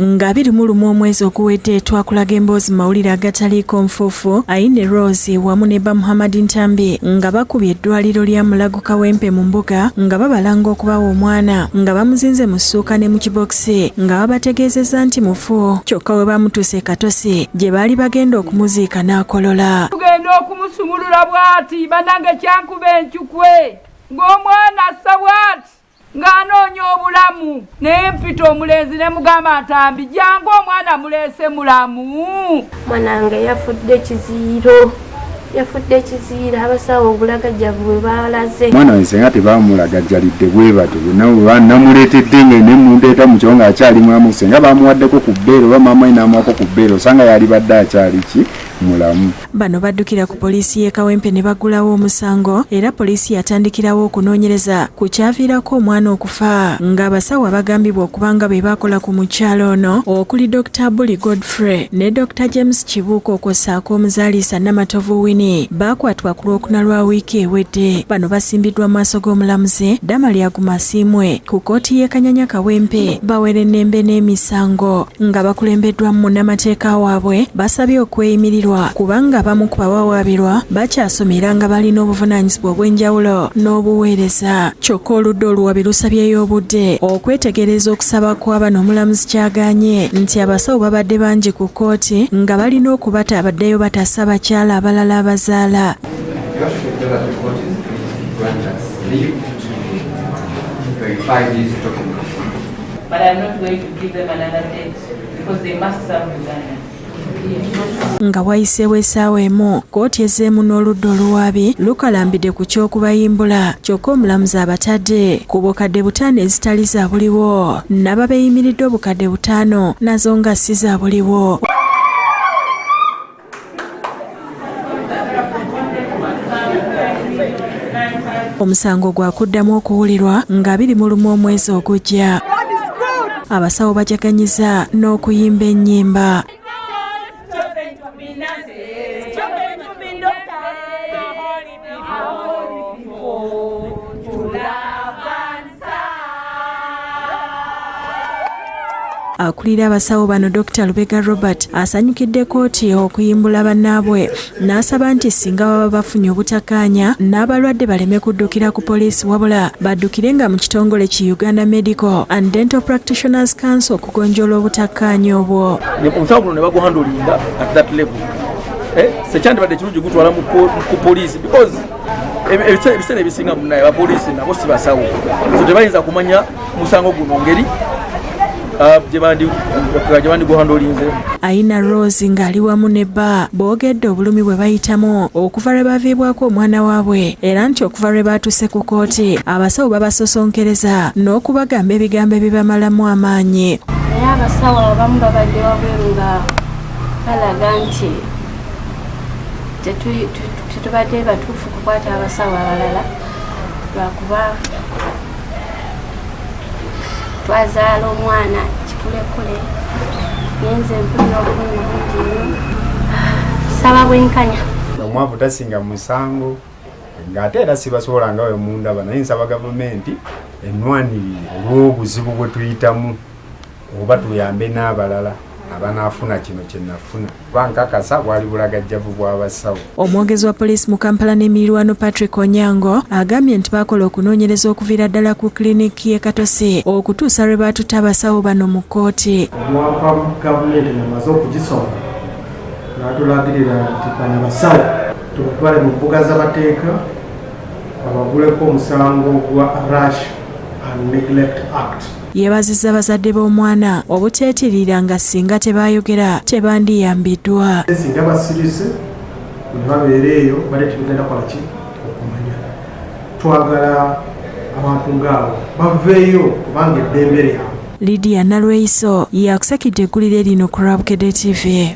Nga 21 omwezi oguwedde twakulaga emboozi mu mawulire agataliiko nfuufu Aine Rose wamu ne bba Muhammad Ntambi nga bakubye eddwaliro lya Mulago Kawempe mu mbuga nga babalanga okubawa omwana nga bamuzinze mu ssuuka ne mu kibokisi nga babategeezezza nti mufu kyokka we bamutuuse e Katosi gye baali bagenda okumuziika n'akolola. Tugenda okumusumulula bw'ati banange kyankuba encukwe ng'omwana assa bw'ati ng'anoonya obulamu naye mpita omulenzi ne mugamba Ntambi jangu omwana muleese mulamu. Mwana wange yafudde kiziyiro, yafudde kiziyiro, abasawo obulagajjavu bwe balaze. Mwana wange senga tebamulagajjalidde bwe batyo namuleetedde nga nemundeeta mu kyo ng'akyali mulamu senga bamuwaddeko ku bbeere oba maama we n'amuwako ku bbeere osanga yalibadde akyali ki mulamu. Bano baddukira ku poliisi y'e Kawempe ne baggulawo omusango era poliisi yatandikirawo okunoonyereza ku kyaviirako omwana okufa ng'abasawo abagambibwa okuba nga be baakola ku mukyala ono okuli Dokita Abuli Godfrey ne Dokita James Kibuuka okwo ssaako omuzaaliisa Namatovu Winnie baakwatibwa ku Lwokuna lwa wiiki ewedde. Bano basimbiddwa mu maaso g'omulamuzi Damali Agumasiimwe ku kkooti y'e Kanyanya Kawempe bawerennembe n'emisango. Nga bakulembeddwamu munnamateeka waabwe basabye okweyimirirwa kubanga abamu ku bawawaabirwa bakyasoma era nga balina obuvunaanyizibwa obw'enjawulo n'obuweereza. Kyokka oludda oluwabi lusabyeyo obudde okwetegereza okusaba kwa bano omulamuzi ky'agaanye nti abasawo babadde bangi ku kkooti nga balina okubata abaddeyo bataasa abakyala abalala abazaala. But I'm not going to give them another date because they must serve Uganda. Nga wayiseewo essaawa emu, kkooti ezzeemu n'oludda oluwaabi lukalambidde ku ky'okubayimbula kyokka omulamuzi abatadde ku bukadde butaano ezitali za buliwo n'ababeeyimiridde obukadde butaano nazo nga si za buliwo. Omusango gwakuddamu okuwulirwa nga 21 omwezi ogujja. Abasawo bajaganyiza n'okuyimba ennyimba. Akulira abasawo bano Dokita Lubega Robert asanyukidde kkooti okuyimbula bannaabwe n'asaba nti singa baba bafunye obutakkaanya n'abalwadde baleme kuddukira ku poliisi wabula baddukire nga mu kitongole ki Uganda Medical and Dental Practitioners Council okugonjoola obutakkaanya obwo. Omusango guno ne baguhandolinga at that level. Sekyandibadde kirungi gutwala ku poliisi because ebiseera ebisinga munaye abapoliisi nabo si basawo, so tebayinza kumanya musango guno ngeri gye bandiguhandolinze. Aina Rose ng'ali wamu ne bba boogedde obulumi bwe bayitamu okuva lwe baviibwako omwana waabwe era nti okuva lwe baatuuse ku kkooti abasawo babasosonkereza n'okubagamba ebigambo ebibamalamu amaanyi. Naye abasawo abamu babadde wabweru nga balaga nti tetubadde batuufu kukwata abasawo abalala lwakuba twazaala omwana kikulekule, naye nze mpulira obulumi bungi nnyo. Saba bwenkanya. Omwavu tasinga musango ng'ate era sibasobola nga we mundaba, naye nsaba gavumenti ennwanirire olw'obuzibu bwe tuyitamu oba tuyambe n'abalala abanaafuna kino kye nafuna, kuba nkakasa bwali bulagajjavu bw'abasawo. Omwogezi wa poliisi mu Kampala n'emirirwano Patrick Onyango agambye nti baakola okunoonyereza okuviira ddala ku kiliniki y'e Katosi okutuusa lwe baatutte abasawo bano mu kkooti. Omwaka gavumenti ng'amaze okugisoma n'atulagirira nti bano abasawo tubatwale mu mbuga z'abateeka babaguleko omusango gwa Rash and Neglect Act. Yeebazizza bazadde b'omwana obuteetirira nga singa tebaayogera tebandiyambiddwa. Singa basirise ne babeera eyo badde tebigenda kukola ki okumanya. Twagala abantu ng'abo baveeyo kubanga eddembe lyabwe. Lydia Nalweyiso yakusakidde eggulire lino ku Lwabukedde TV.